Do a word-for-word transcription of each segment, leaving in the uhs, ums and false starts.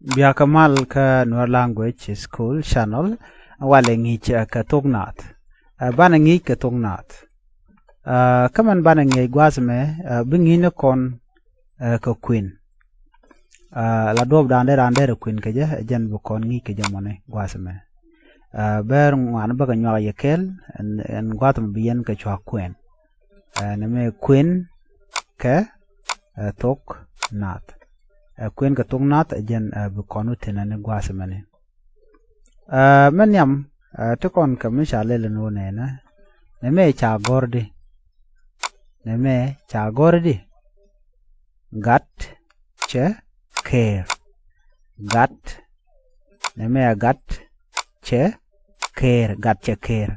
Biakä mal kä Nuer Language School Channel. Walɛ ŋi̱i̱c kɛ thok naath. Banɛ ŋi̱i̱c kɛ thok naath. Kä mɛn banɛ ŋi̱i̱c gua̱a̱th mɛ, bi ŋi̱i̱c ni kɔn kɛ kuën. La duɔ̱ɔ̱p da̱a̱n dee raan derɛ kuën kɛ jɛ, ɛ jɛn bi kɔn ŋi̱i̱c kɛ jɛ mɔni gua̱a̱th mɛ. Bɛɛr ŋuan bäkɛ nyuak yɛ kɛɛl, ɛn gua̱a̱th mɛ bi yɛn kɛ cua kuɛn. Nɛmɛ kuën kɛ thok naath. Kuën kɛ thok naath ɛ jɛn bi kɔn wä thi̱n ɛn gua̱a̱th mɛni. Mɛ nhiam ti kɔn kɛ mi ca lɛl ɛn wä nɛnɛ. Nɛmɛ ca gɔ̱r di. Nɛmɛ ca gɔ̱r di. Gat cɛ kɛɛr. Gat. Nɛmɛ a gat cɛ kɛɛr. Gat cɛ kɛɛr.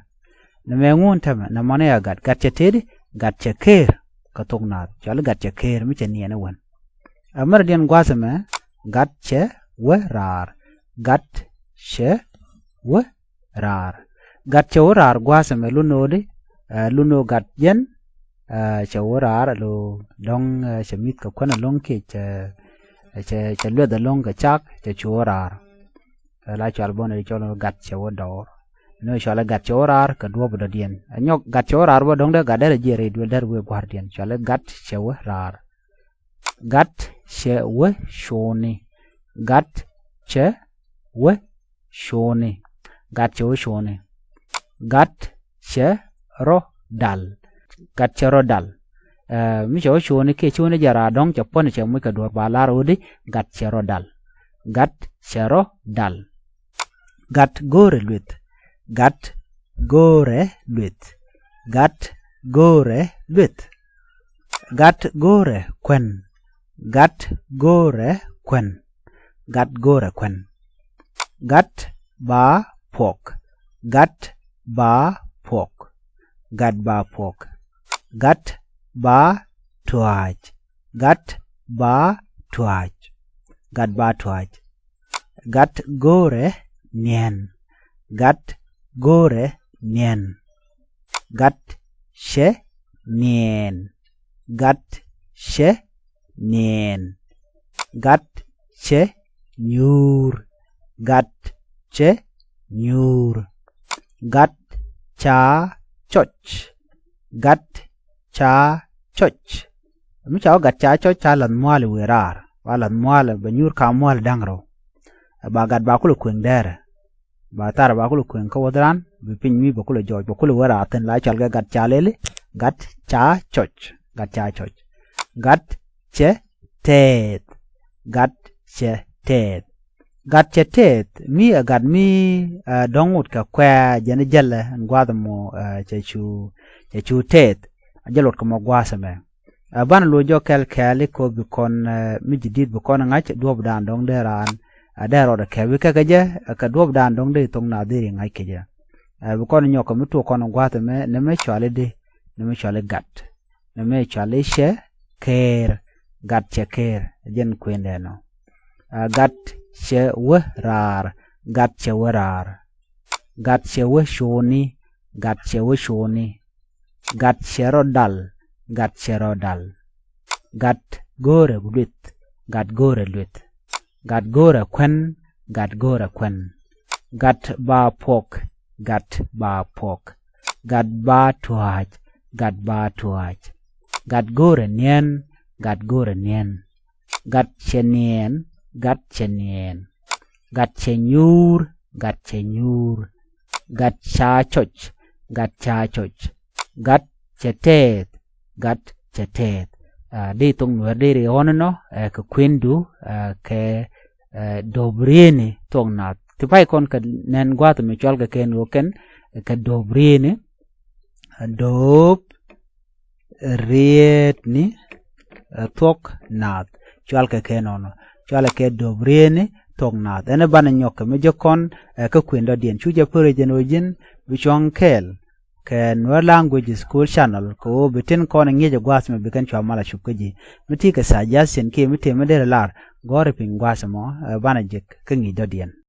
Nɛmɛ ŋun tämɛ nɛ mɔni a gat. Gat cɛ tëëdi. Gat cɛ kɛɛr. Kɛ thok naath cɔali gat cɛ kɛɛr mi cɛ niɛn iwän. Ɛ mɛrɛ diɛn gua̱a̱th ɛmɛ gat cɛ wä raar. Gat cɛ wä raar. Gat cɛ wä raar gua̱a̱th ɛmɛ lunɔɔdi. Lunɔɔ gat jɛn cɛ wä raar lo dɔ̱ŋ cɛ mi̱th kɛ kuän ɛlɔ̱ŋ kiɛ cɛ lueth ɛlɔ̱ŋ kɛ cak cɛ cu wä raar. La cual bɔnɛ cɔl gat cɛ wä dɔɔr. Ni cual gat cɛ wä raar kɛ duɔ̱ɔ̱p dɔ̱diɛn. Ɛ nyɔk gat cɛ wä raar bä dɔ̱ŋ dee gat derɛ jiɛ rɛy duel derɛ wee gua̱r diɛn cual gat cɛ wä raar. Gat cɛ wä cuuni. Gat cɛ wä cuuni. Gat cɛ wä cuuni. Gat cɛ rɔ dal. Gat cɛ rɔ dal. Mi cɛ wä cuuni kiɛ cuuni jɛ raar dɔ̱ŋ cɛ puɔ̱ni cɛ muc kɛ duɔ̱ɔ̱r ba lar wä di. Gat cɛ rɔ dal. Gat cɛ rɔ dal. Gat go̱o̱rɛ lueth. Gat go̱o̱rɛ lueth. Gat go̱o̱rɛ lueth. Gat go̱o̱rɛ kuɛn. Gat go̱o̱rɛ kuɛn. Gat go̱o̱rɛ kuɛn. Gat ba puɔk. Gat ba puɔk. Gat ba puɔk. Gat ba tuac. Gat ba tuac. Gat ba tuac. Gat go̱o̱rɛ niɛn. Gat go̱o̱rɛ niɛn. Gat cɛ niɛn. Gat cɛ niɛn. Gat cɛ nyuur. Gat cɛ nyuur. Gat ca cɔc. Gat ca cɔc. Mi ca wä gat ca cɔc ca lath mua̱a̱l i̱ wëë raar. Ba lath mua̱a̱l bɛ nyuur ka mua̱a̱l da̱ŋ rɛw. Ba gat ba kulɛ kueŋ dɛɛrɛ. Ba thar ba kulɛ kueŋ kä wäth raan bi piny mi bɛ kulɛ jɔɔc bɛ kulɛ wä raar thi̱n la cɔal kɛ gat ca leli. Gat ca cɔc. Gat ca cɔc. Gat cɛ tɛɛth. Gat cɛ tɛɛth. Gat cɛ tɛɛth mi ɛ gat mi dɔ̱ŋ wut kɛ kuɛ̈ɛ̈ jɛn jälɛ ɛn gua̱a̱th ɛmɔ. Cɛ cu cɛ cu tɛɛth. A jɛ luɔt kɛ mɔ gua̱a̱th ɛmɛ. Ɛ banɛ luɔc jɔk kɛl kɛɛl i̱ kɔ bi kɔn mi ji̱ di̱t bi kɔn ŋa̱c duɔ̱ɔ̱p da̱a̱n dɔ̱ŋ dee raan. Ɛ dee rɔɔdɛ kɛɛp i̱ kɛ kɛ jɛ ɛ kɛ duɔ̱ɔ̱p da̱a̱n dɔ̱ŋ dee i̱ thok naath dee ri ŋa̱c kɛ jɛ. Ɛ bi kɔn nyɔk kɛ mi tuɔɔk kɔn gua̱a̱th ɛmɛ nɛ mɛ cuali di. Nɛ mɛ cuali gat. Nɛ mɛ cuali cɛ kɛɛr. Gat cɛ kɛɛr. Ɛ jɛn kuendɛ nɔ. Ɛ gat cɛ wä raar. Gat cɛ wä raar. Gat cɛ wä cuuni. Gat cɛ wä cuuni. Gat cɛ rɔ dal. Gat cɛ rɔ dal. Gat go̱o̱rɛ lueth. Gat go̱o̱rɛ lueth. Gat go̱o̱rɛ kuɛn. Gat go̱o̱rɛ kuɛn. Gat ba puɔk. Gat ba puɔk. Gat ba tua̱a̱c. Gat ba tua̱a̱c. Gat go̱o̱rɛ niɛn. Gat go̱o̱rɛ niɛn. Gat cɛ niɛɛn. Gat cɛ niɛɛn. Gat cɛ nyuur. Gat cɛ nyuur. Gat ca cɔc. Gat ca cɔc. Gat cɛ tɛɛth. Gat cɛ tɛɛth. Di thok nuɛɛr di ri ɣɔn inɔ kɛ kuendu kɛ do̱p rieni thok naath ti pay kɔn kɛ nɛn gua̱a̱th mi cual kɛ kɛn ɣöö kɛn kɛ do̱p rieni. Do̱p rietni thok naath cual kɛ kɛn ɣɔn inɔ cual kɛ do̱p rieni thok naath ɛn banɛ nyɔk kɛ mi jɛ kɔn kɛ kuen dɔ̱diɛn cu jɛ pär jɛn ɣöö ji̱n bi cuɔ̱ŋ kɛɛl kɛ Nuer Language School Channel kɛ ɣöö bi tin kɔn ŋi̱eec ɛ gua̱a̱th mi bi kɛn cua mal a cup kä ji̱. Mi ti kɛ suggestion kiɛ mi tëë mi derɛ lar gɔ̱ri piny gua̱a̱th mɔ banɛ jek kä ŋi̱i̱c dɔ̱diɛn.